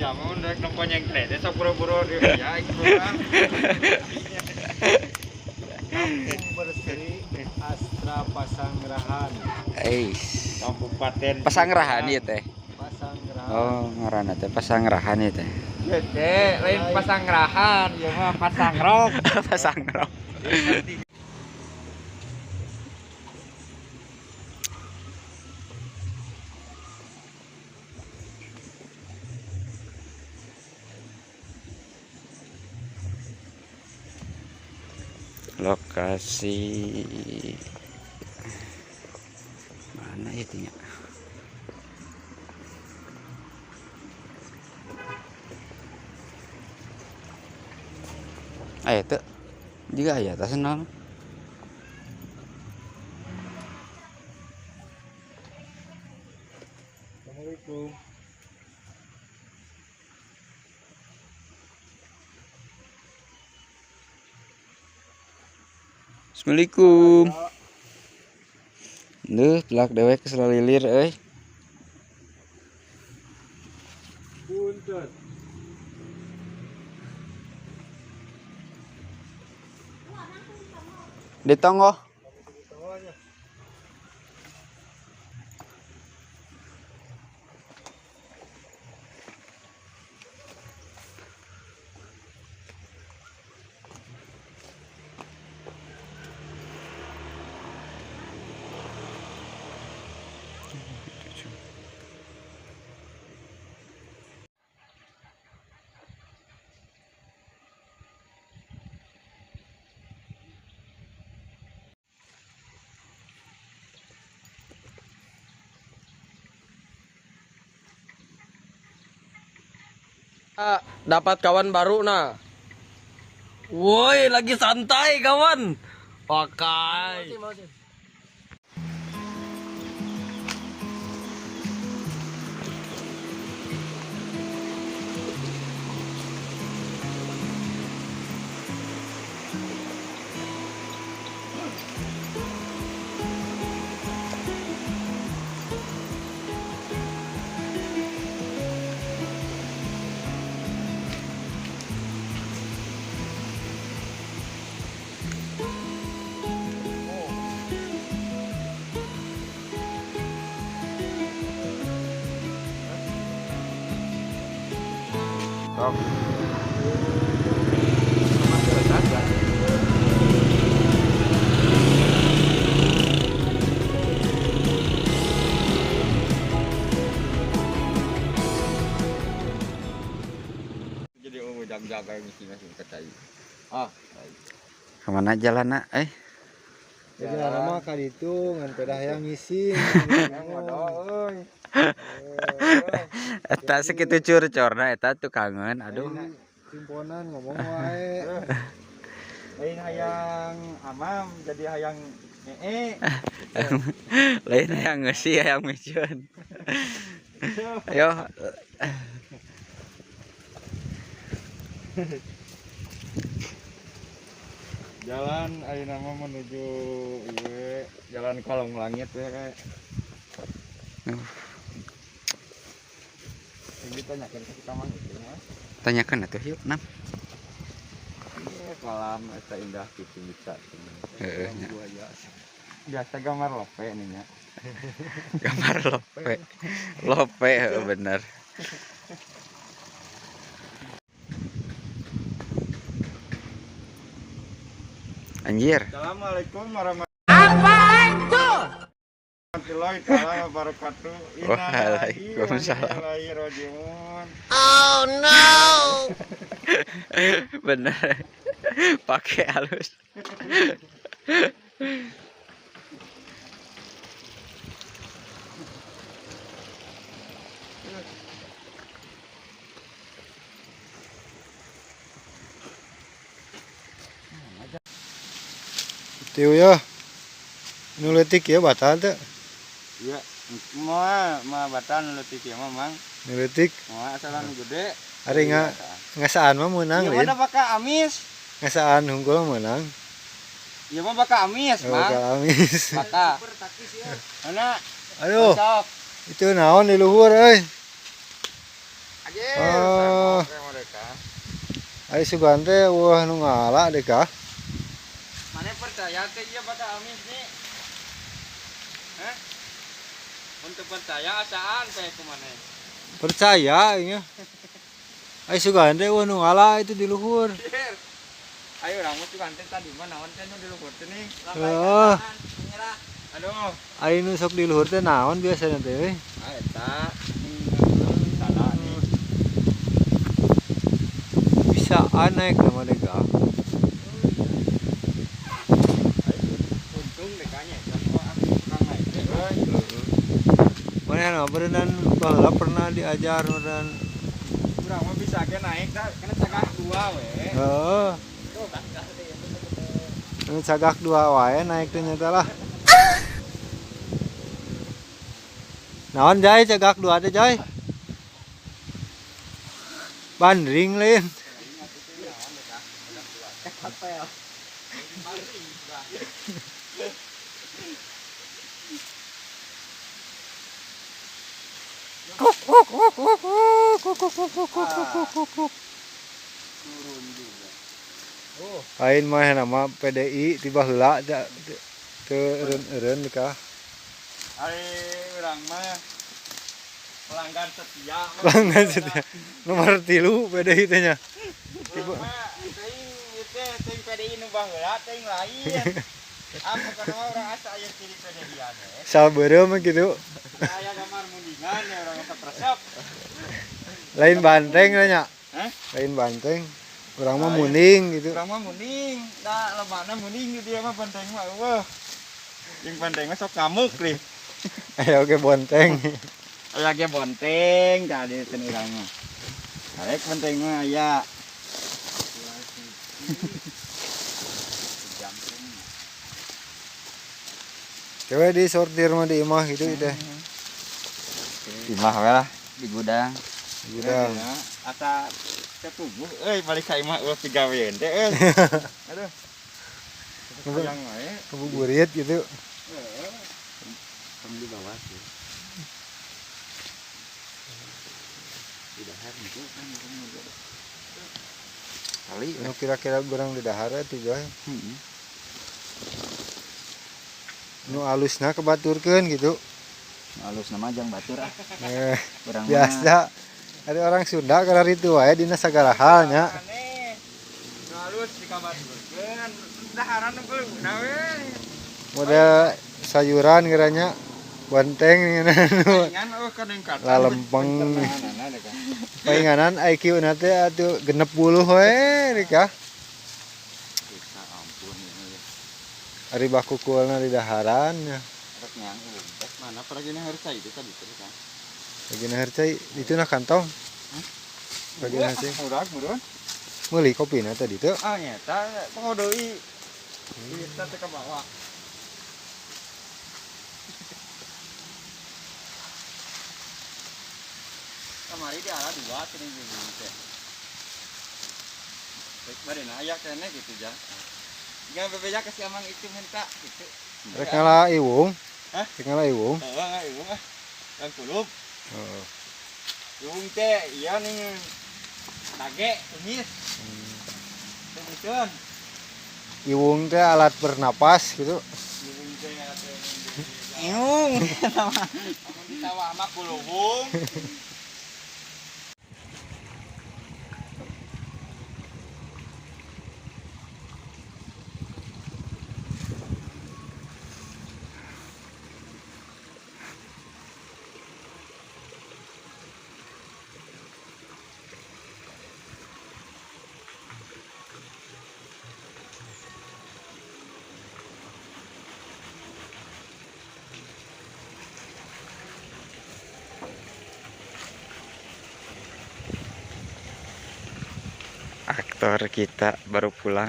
Jamun rek nempo nyengkre sok buru-buru di ya kurang. Kampung Berseri Astra Pasangrahan. Eis. Kabupaten Pasangrahan ieu teh. Pasangrahan. Oh, ngaranna teh Pasangrahan ieu teh. Ya teh, lain Pasangrahan, ya mah Pasangrok. Pasangrok. Lokasi mana itu nya? Ah itu juga ya atas naon? Assalamualaikum. Assalamualaikum. Duh, pelak dewek keselilir euy. Punten. Ditonggo. Dapat kawan baru nah. Woi, lagi santai kawan. Pakai. Jadi oh jaga-jaga mesti masih kacai. Ah, Kemana jalan nak? Eh, Jadi nama kali itu ngan pedah yang ngisi. euy. Eta sekitu curcorna eta tukangan. Aduh. Simponan ngomong wae. Lain hayang amam jadi hayang ee. Lain hayang ngeusi hayang miceun. Ayo. Jalan ayeuna mah menuju ieu jalan kolong langit we. Ini tanyakan ke kita mah gitu mah. Tanyakan atuh yuk, Nam. Iya, kolam eta indah kitu bisa. Heeh, nya. Biasa gambar lope nih nya. Gambar lope. Lope heeh bener. Anjir. Assalamualaikum warahmatullahi taala wabarakatuh. Waalaikumsalam. Innalillahi wa inna ilaihi rajiun. Bener. Pakai halus. Tiu ya. Nu leutik ya batal teu. Iya, moal mah batal nu leutik ieu mah Mang. Nu leutik Moal asalan nu gede. ari ngasaan mah meunang Ieu lain. mah bakal amis. Ngasaan unggul meunang. Ieu mah bakal amis, Oh, Mang. bakal amis. Bakal. Mana? Aduh, Sok. itu naon di luhur euy. Oh. Ai sugan teh wah nu ngala deh kah? Mana percaya teh ieu bakal amis nih? Hah? Untuk percaya asaan teh kumaha? Percaya ieu. Ai sugan teh wah nu ngala itu di luhur. Ayo urang mah sugan teh tadi mah naon teh nu di luhur teh nih. Heeh. Aduh. Ai nu sok di luhur teh naon biasana teh euy? Ah eta. Salah nih. Bisaan naik nama deka. Untung dekanya eta aku tukang naik teh euy. Mana berenang baheula pernah diajar berenang. Urang mah bisa ge naik dah kana cagak dua we. Heeh. Ini cagak dua wae naik teh nyata lah. Naon Jai cagak dua teh Jai? Bandring lain. Lain mah nama PDI tiba heula teu eureun-eureun kah. Ari urang mah pelanggan setia. Pelanggan setia. Nomor 3 PDI teh nya. Tiba teuing ieu teh teuing PDI nu baheula teuing lain. Apa kana urang asa aya ciri PDI-an we. Sabeureum mah kitu. Aya gambar mundingan ya urang resep resep. Lain banteng nya. Hah? Lain banteng. Urang mah muning gitu. Urang mah muning. Da lobana muning gitu ya mah banteng mah eueuh. Jeung banteng mah sok ngamuk lih. Aya oge bonteng. Aya ge bonteng tadi teh urang mah. Arek banteng mah aya. Coba disortir mah di imah gitu teh. Imah we lah di gudang. Di gudang. Asa tepuguh euy balik ka imah eueuh pigaweun teh euy. Aduh. Hayang wae kebuburit gitu. Heeh. Tong di bawah sih. Di dahar gitu kan kali nu kira-kira kurang di dahar atuh Joy. Heeh. Nu alusna kebaturkeun gitu. Alusna mah jang batur ah. Urang biasa. Ada orang Sunda karena itu wae dina sagala hal nya. Nu alus dikabaturkeun, daharan nu beuluna we. Model sayuran kiranya bonteng ngeunah. Lalempeng. Painganan IQ na teh atuh 60 we rika. Ari bakukulna di daharan nya. Mana paragina harcai itu tadi teh kan. Paragina harcai itu na kantong. Paragina harcai. Urang meureun. Meuli kopina tadi teu. Ah nyata poho deui. Eta teh ka bawah. Kamari di arah dua teuing jeung teh. Rek barena aya keneh gitu ja. Jangan bebeja ke si Amang itu minta gitu. Rek ngala iwung. Hah? Rek ngala iwung. Heeh, ngala iwung ah. Yang kulub. Heeh. Iwung teh iya nih dage tumis. Tumiseun. Iwung teh alat bernapas gitu. Iwung teh atuh Iwung. Amun di sawah mah kuluhung. Aktor kita baru pulang.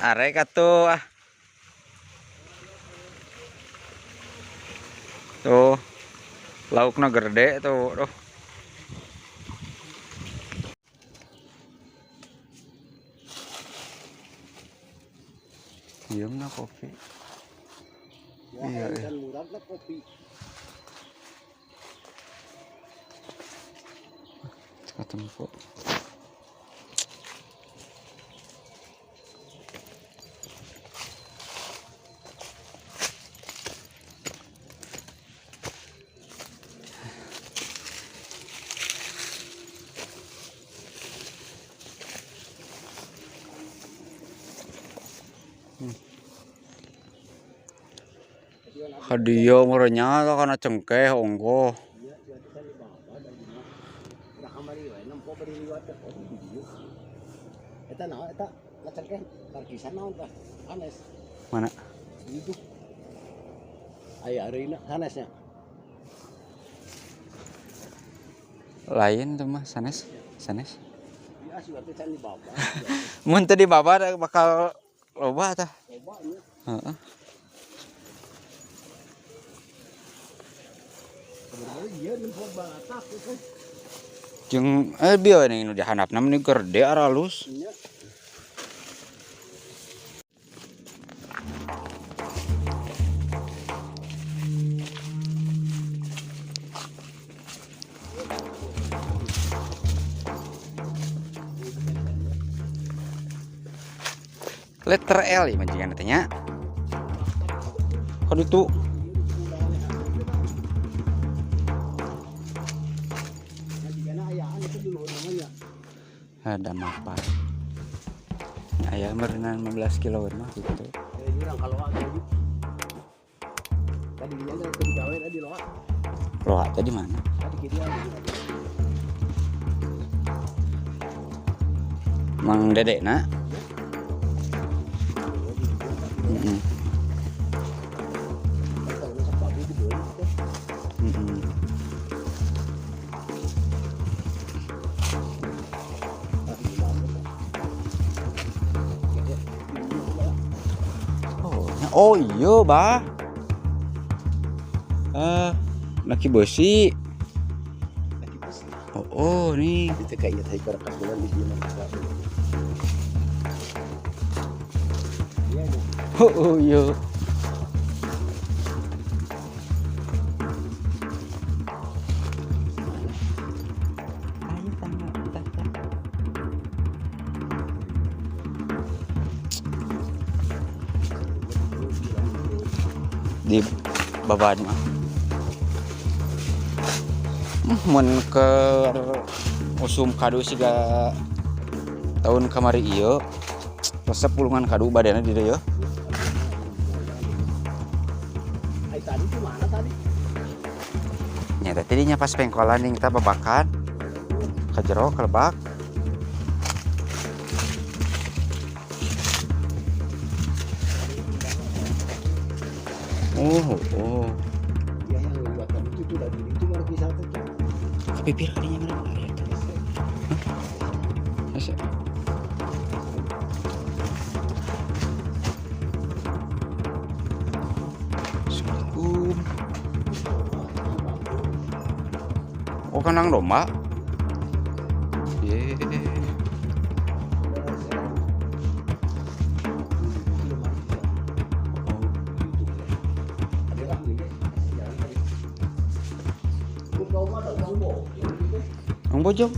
Arek atuh ah. Tuh. Laukna gede tuh. Duh. Diem na kopi. Iya, iya. Murah kopi. Katempo. Hadiah murahnya karena cengkeh onggo. Mana? Itu. Aya areuna sanesnya. Lain tuh mah sanes, sanes. Ya sih berarti can dibabat. Mun teu dibabat bakal loba tah. Loba nya. Heeh. Jeung bieu nu dihandapna meni gede aralus. Letter L ya majikan teh nya. Kan itu ada mapa. Aya meureunan 15 kilo mah gitu. Loa tadi mana? Mang Dede na. Oh iya bah, laki besi. Oh, oh nih. Itu kayaknya tadi bulan di sini. Oh, oh iya. Ayo tangga, tangga. Di babad mah mun ke usum kadu siga tahun kamari ieu resep pulungan kadu badana di dieu. Ai tadi di mana tadi? Nya tadi nya pas pengkolan ning kita babakan ka jero ka lebak. Oh, oh. Ya yang liwatan itu udah di itu markisa teh. Pipir kadinya mana aya tuh. Hah? Asa. Assalamualaikum. Oh, kandang domba. Ye. Ang bojong.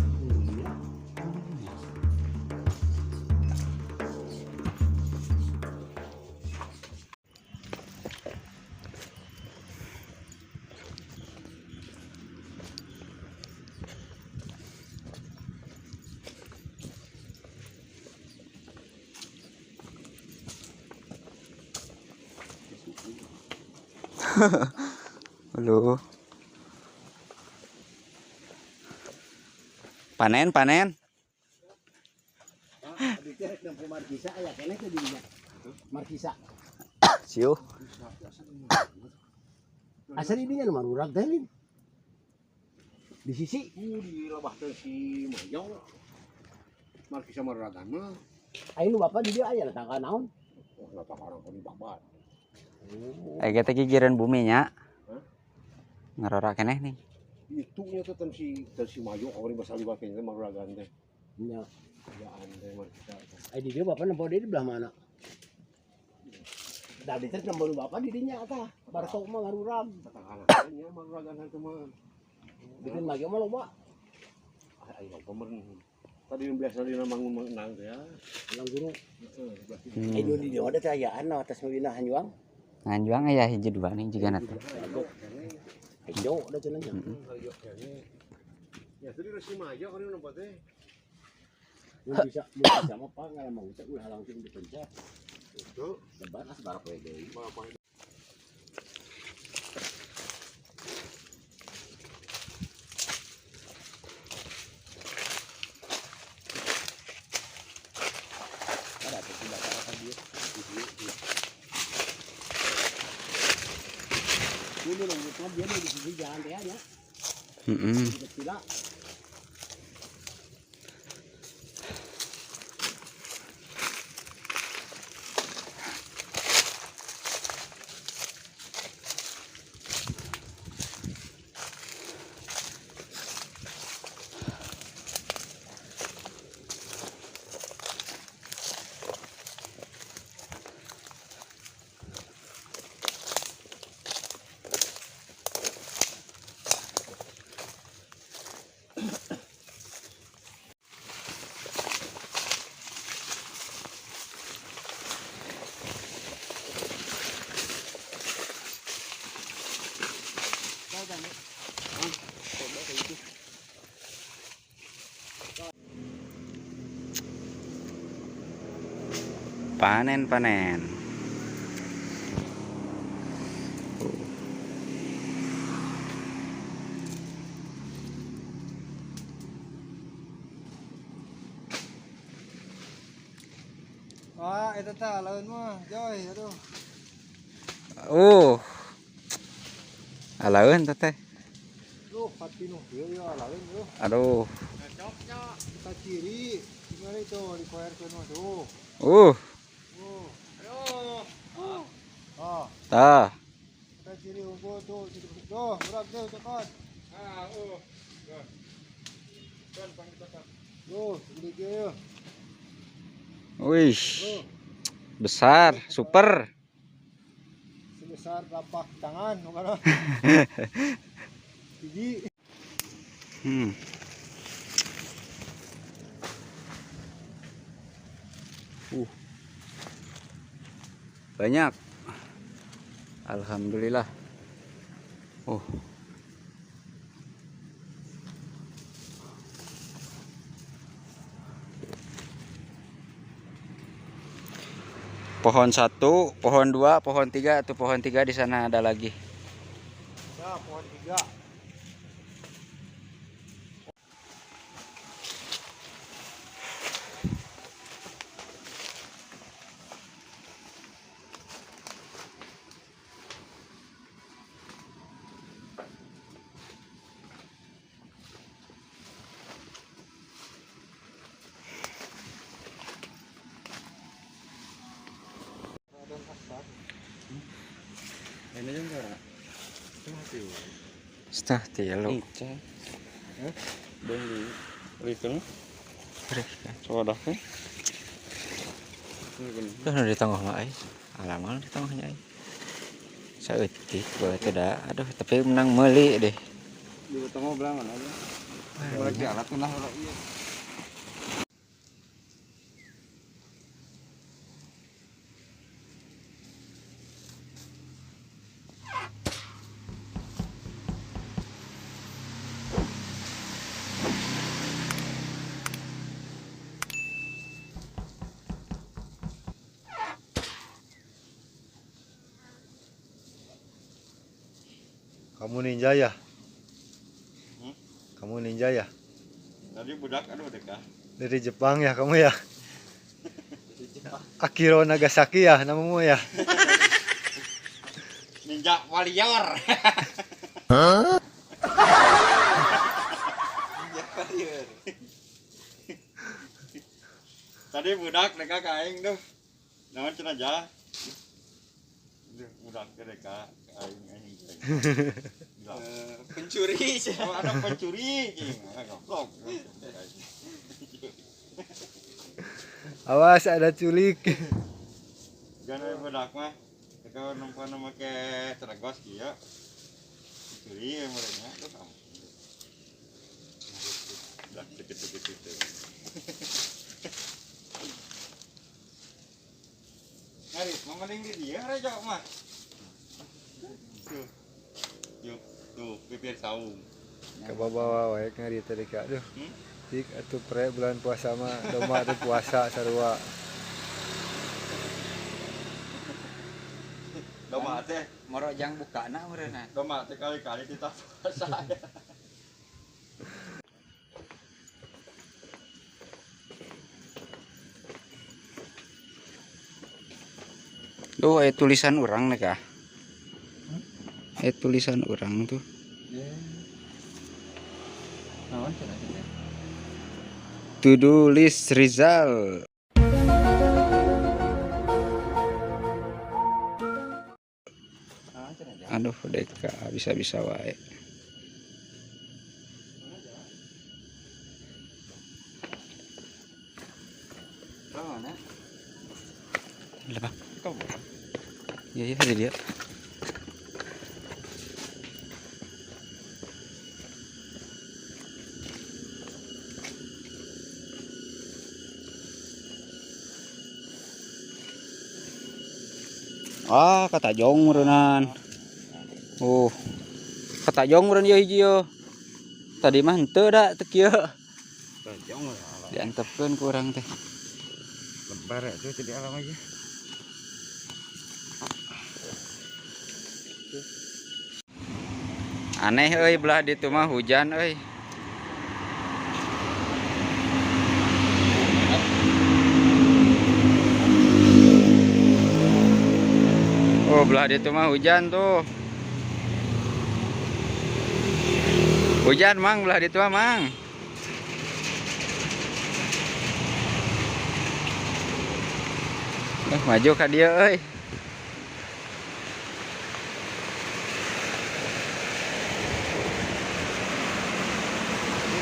Halo. Panen, panen. Markisa aya keneh teh dirinya. Markisa. Siu. Asal ininya nu marurag teh lin. Di sisi di lebah teh si Mayong. Markisa maruragan mah. Aya nu bapak di dieu aya tangka naon? Oh, tangka orang di babat. Aya teh gigireun bumi nya. Ngarora keneh nih. Itu nya tuh si Mayong awal bahasa liwat kayaknya maruragan teh. Nya. Ayaan teh markisa. Aya di dieu bapak nempo di belah mana? Da di teh nempo bapak di dinya tah. Bartok mah ngarurag. Tatangana nya maruragan teh mah. Bikin lagi mah loba. Ayo pemer. Tadi yang biasa dina mangun menang teh ya. Alang gunung. Eh di dieu ada teh ayaan atas mawina hanjuang. Hanjuang aya hiji dua nih juga nanti. Hijau ada cenah nya. Ya tadi resi maja kan nampak teh. Mun bisa mun bisa mah pa ngalamang teh ulah langsung dipencet. Itu Lebar lah sabaraha poe deui. Ada tuh tidak apa dia. Ini loh, dia di sisi jalan teh nya. Heeh. Tidak. Panen panen. Wah, eta tah laun mah, Joy, aduh. Alaun teh. Duh, patinuh ieu ya alaun euy. Aduh. Kita ciri, gimana itu dikoerkeun mah tuh. Ah, Tah. kita ciri unggul tuh, ciri tuh, berat tuh, cokot. Ah, Tuh, segede kieu. Wih. Besar, super. Sebesar telapak tangan, bukan? Tinggi. Banyak. Alhamdulillah. Pohon 1, pohon 2, pohon 3, atau pohon 3 di sana ada lagi. Ya, pohon 3. Setengah tilu. Tuh di tengah mah ai. Alamal di tengahnya ai. Saeutik bae teh da. Aduh, tapi menang meuli deh. Di tengah belah mana aja? Balik di alat nah iya. Kamu ninja ya? Kamu ninja ya? Tadi budak aduh dekat. Dari Jepang ya kamu ya? Akiro Nagasaki ya namamu ya? Ninja warrior. Hah? Ninja warrior. Tadi budak dekat ka aing tuh. Naon cenah jah? Budak dekat aing anjing. Pencuri. Oh, ada pencuri. Goblok. Awas ada culik. Jangan budak mah. Kalau numpang make teragos kieu. Pencuri mereka. Aduh. Budak. Mau mending di dia rejo mah. Tuh. Yuk, tuh bibir saung. Kabawa wae ngari teh dek aduh. Dik atuh pre bulan puasa mah domba teh puasa sarua. Domba teh moro jang bukana meureunna. Domba teh kali-kali kita puasa. Duh, tulisan urang nih kah? Tulisan urang tuh. To do list Rizal. Aduh, deka bisa-bisa wae. Lebah. Iya, iya, ada dia. Ah, kata jong meureunan. Oh. Kata jong meureun ieu hiji yo. Tadi mah henteu da teu kieu. Diantepkeun ku urang teh. Lebar atuh teu di alam aja. Aneh euy belah ditu mah hujan euy. Oh, belah ditu mah hujan tuh. Hujan mang belah ditu mah mang. Maju ka dieu euy.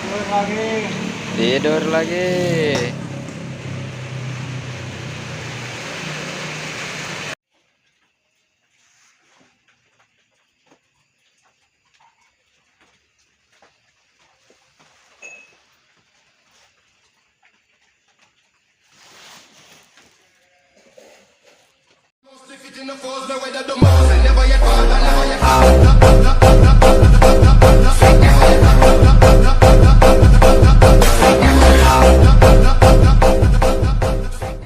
Tidur lagi. Tidur lagi. In the falls, no weather the most. I never yet fall, I never yet fall.